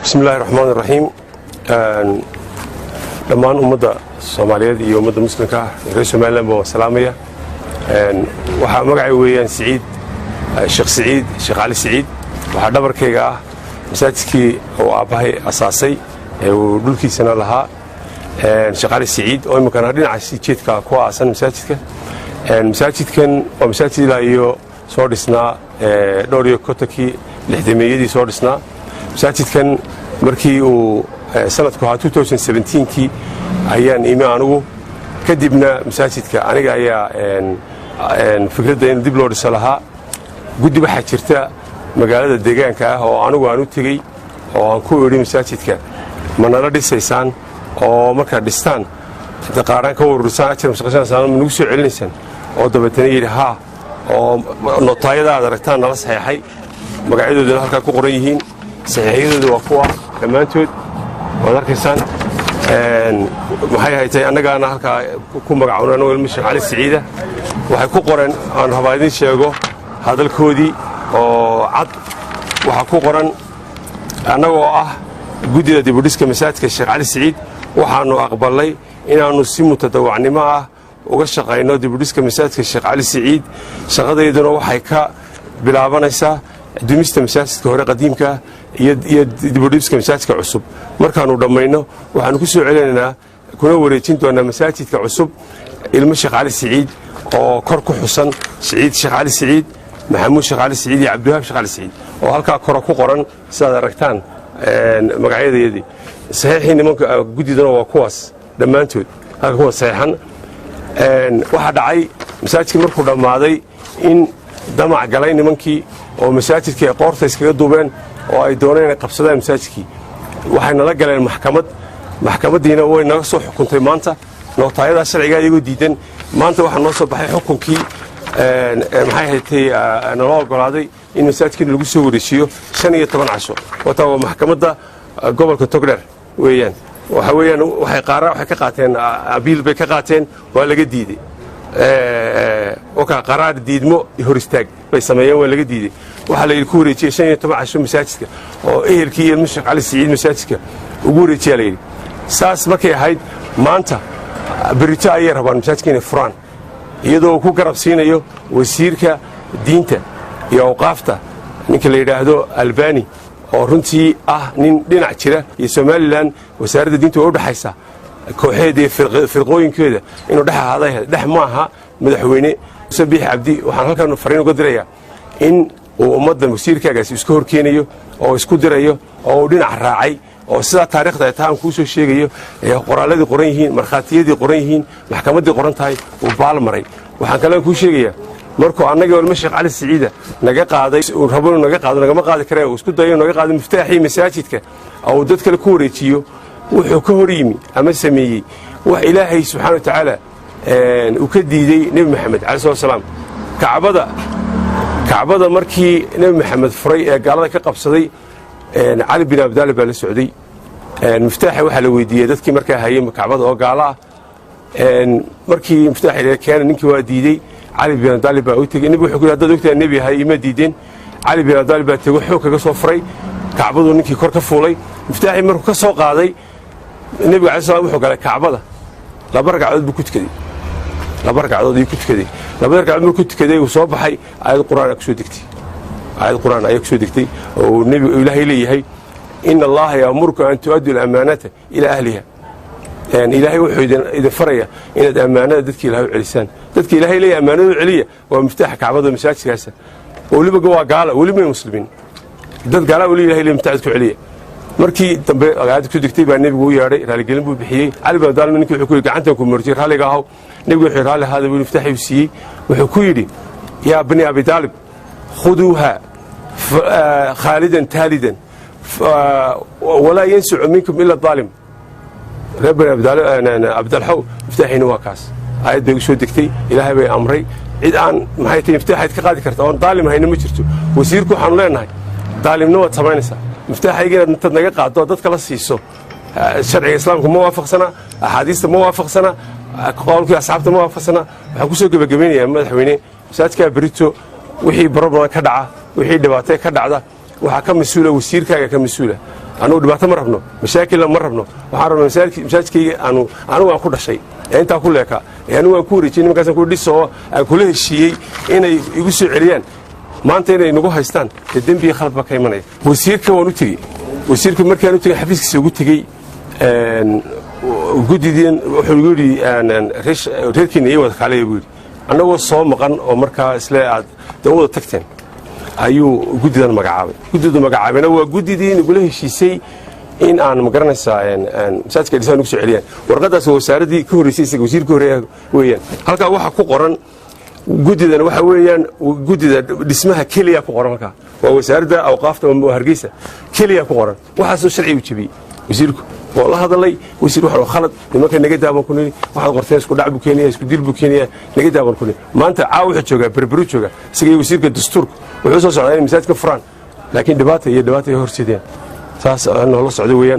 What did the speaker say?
Bismi Illahi Raxmaan Raxiim. Dhammaan ummadda Soomaaliyeed iyo ummadda Muslimka ah reer Somaliland baan salaamaya. Waxaa magacay weeyaan Siciid Sheekh Siciid Sheekh Cali Siciid. Waxaa dhabarkayga ah masaajidkii uu aabbahay asaasay ee uu dhulkiisana lahaa, Sheekh Cali Siciid, oo iminkana dhinacaasi jeedka ku aasan masaajidka. Masaajidkan waa masaajid ilaa iyo soo dhisnaa dhowr iyo kontonkii, lixdameeyadii soo dhisnaa. Masaajidkan markii uu sanadku ahaa kii ayaan imi anugu. Kadibna masaajidka aniga ayaa fikradda in dib loo dhiso lahaa. Guddi waxaa jirta magaalada deegaanka ah oo anigu aan u tegey oo aan ku idhi, "Masaajidka ma nala dhisaysaan? Oo markaad dhistaan, inta qaaraan ka ururisaan, ajar mashaqashanasaan, ma nagu soo celinaysaan?" Oo dabeetana yidhi haa, oo notaayada aad aragtaan nala saxeexay, magacyadoodana halkaa ku qoran yihiin, saxiixyadooda waa kuwa dhammaantood waad arkaysaan. Maxay haytay, annagaana halkaa ku magacawnay anagoo ilmo Sheekh Cali Siciida. Waxay ku qoreen, aan rabaa idin sheego hadalkoodii oo cad, waxaa ku qoran: "Annagoo ah guddida dibudhiska masaajidka Sheekh Cali Siciid, waxaannu aqballay inaannu si mutadawacnimo ah uga shaqayno dibudhiska masaajidka Sheekh Cali Siciid. Shaqadayduna waxay ka bilaabanaysaa dumista masaajidka hore qadiimkaa iyo dibudhiska masaajidka cusub. Markaannu dhammayno, waxaannu ku soo celinaynaa kuna wareejin doonaa masaajidka cusub ilmo Sheekh Cali Siciid oo kor ku xusan, Siciid Sheekh Cali Siciid, Maxamuud Sheekh Cali Siciid iyo Cabdiwahaab Sheekh Cali Siciid, oo halkaa kore ku qoran sidaad aragtaan magacyadayadii. Saxiixii nimanka guddidana waa kuwaas dhammaantood halka kuwa saxiixan." Waxaa dhacay masaajidkii markuu dhammaaday in damac galay nimankii oo masaajidkii ay qoorta iskaga duubeen oo ay dooneen inay qabsadaan masaajidkii. Waxay nala galeen maxkamad. Maxkamaddiina way naga soo xukuntay maanta nootaayadaa sharcigaa iyagoo diidan. Maanta waxaa noo soo baxay xukunkii, maxay haytay, naloo ogolaaday in masaajidkiina lagu soo wareejiyo 15 casho. Wataa waa maxkamadda gobolka Togdheer weeyaan. Waxa weeyaan waxay qaara waxay ka qaateen, abiil bay ka qaateen, waa laga diidey. Oka qaraar diidmo hor istaag bay sameeyeen, waa laga diidey. Waxaa la yidhi ku wareejiyey 15 casho masaajidka, oo ehelkii iyo ilmo Sheekh Cali Siciid masaajidka ugu wareejiyaa la yidhi. Saas markay ahayd, maanta berito ayay rabaan masaajidka inay furaan, iyadoo uu ku garab siinayo wasiirka diinta iyo awqaafta, ninka la yidhaahdo Albani, oo runtii ah nin dhinac jira iyo Somaliland. Wasaaradda diinta waa u dhexaysaa kooxeeda iyo firqooyinkeeda inuu dhex ahaaday. Dhex maaha. Madaxweyne Muse Biixi Cabdi, waxaan halkan fariin uga dirayaa in uu ummadda wasiirkaagaasi iska hor keenayo oo isku dirayo oo uu dhinac raacay, oo sidaa taarikhda ay tahaan kuu soo sheegayo, ee qoraalladii qoran yihiin, markhaatiyadii qoran yihiin, maxkamaddii qoran tahay, uu baal maray. Waxaan kale kuu sheegayaa, markuu annagii ilmo Sheekh Cali Siciida naga qaaday, uu rabo inuu naga qaado, nagama qaadi karee, uu isku dayo inuu naga qaado miftaaxii masaajidka oo uu dad kale ku wareejiyo, wuxuu ka hor yimi ama sameeyey wax Ilaahay subxaana wa tacaala uu ka diiday Nebi Maxamed calai slat salaam. Kacbada markii Nebi Maxamed furay ee gaalada ka qabsaday, Cali bin Abidaalib baa la socday. Miftaaxa waxaa la weydiiyey dadkii markaa hayey kacbada oo gaalo ah. Markii miftaaxa keena, ninkii waa diidey. Cali bin Abidaalib baa u tegey. Nebigu wuxuu ku yidhi, "Haddaad ogtahay nebi ahay, ima diideen." Cali bin Abidaalib baa tego, xoog kaga soo furay kacbaduu. Ninkii kor ka fuulay. Miftaaxii markuu ka soo qaaday, nebiga alai slam wuxuu galay kacbada. Laba ragcadood buu ku tukaday. Laba ragcadood ayuu ku tukaday. Labada ragcadood markuu tukaday, uu soo baxay, aayad Qur'aan kusoo degtay. Aayad Qur'aan ayaa kusoo degtay oo nebigu Ilaahay leeyahay: "إن الله يأمركم أن تؤدوا الأمانات إلى أهلها." Ilaahay wuxuu idin faraya inaad ammaanada dadka Ilahay u celisaan. Dadka Ilaahay leeyahay ammaanada u celiya waa miftaaxa kacbada masaajidkaasa. Weliba waa gaala, weli may muslimiin, dad gaala weli Ilahay leeyahay miftaaxad ku celiya. Markii dambe aayadda ku degtay baa nebigu u yeedhay, raaligelin buu bixiyey. Cali bin Abdaalib ninkii wuxuu ku yidhi, "Gacantan ku marjay, raalliga ahaw." Nebigu wuxuu raalli ahaada buu, miftaaxii u siiyey. Wuxuu ku yidhi: "يا بني أبي طالب، خذوها خالدا تالدا، ولا ينزع منكم إلا ظالم." Reer bani Abdalxow, miftaaxiina waa kaas. Aayad bay u soo degtay, Ilaahay bay amray. Cid aan, maxay tahay, miftaaxayd ka qaadi karta oon daalim hayna ma jirto. Wasiirku waxaanu leenahay, daalimna waad samaynaysaa. Miftaaxayga inaad intaad naga qaaddo dadka la siiso, sharciga Islaamka ma waafaqsana, axaadiista ma waafaqsana, qowlkii asxaabta ma waafaqsana. Waxaan kusoo gebagabaynayaa, madaxweyne, masaajidkaa berito wixii baro badan ka dhaca, wixii dhibaatee ka dhacda, waxaa ka mas-uula wasiirkaaga ka mas-uula. Anugu dhibaato ma rabno, mashaakilna ma rabno. Waxaan rabnaa masaajidkayga aanu anigu aan ku dhashay ee intaa ku leeka ee anigu aan ku wareejiyey nimankaasaan ku dhiso oo aan kula heshiiyey inay igu soo celiyaan. Maanta inay nagu haystaan dee dembiga khalad baa ka imanaya. Wasiirka waan u tegey. Wasiirka markaan u tegey, xafiiskiisa ugu tegey, guddidiin wuxuu igu yidhi, "Reerkiina ii wada kaalaya," buu yidhi. Annagoo soo maqan oo markaa isle aad dee u wada tagteen ayuu guddidan magacaabay. Guddidu magacaabayna waa guddidii nagula heshiisay in aan, ma garanaysaa, masaajidka dhisaan nugu soo celiyaan. Warqaddaas waa wasaaraddii ka horreysay, isaga wasiir ka horreeya weeyaan. Halkaa waxaa ku qoran guddidan waxa weeyaan guddida dhismaha keliya ku qoran. Halkaa waa Wasaaradda Awqaafta oo Hargeysa keliya ku qoran. Waxaasoo sharci u jebiyey wasiirku. Waa la hadalay wasiir. Waxaan khalad nimanka naga daaban ku nidhi, waxaad qorteen isku dhac buu keenaya, isku dil buu keenaya, naga daaban ku nidhi. Maanta caawa wuxuu joogaa Berberu jooga, isaga iyo wasiirka dastuurka. Wuxuu soo socdaa inay masaajidka furaan, laakiin dhibaata iyo dhibaata ay horseedeen. Saas noola socda weeyaan.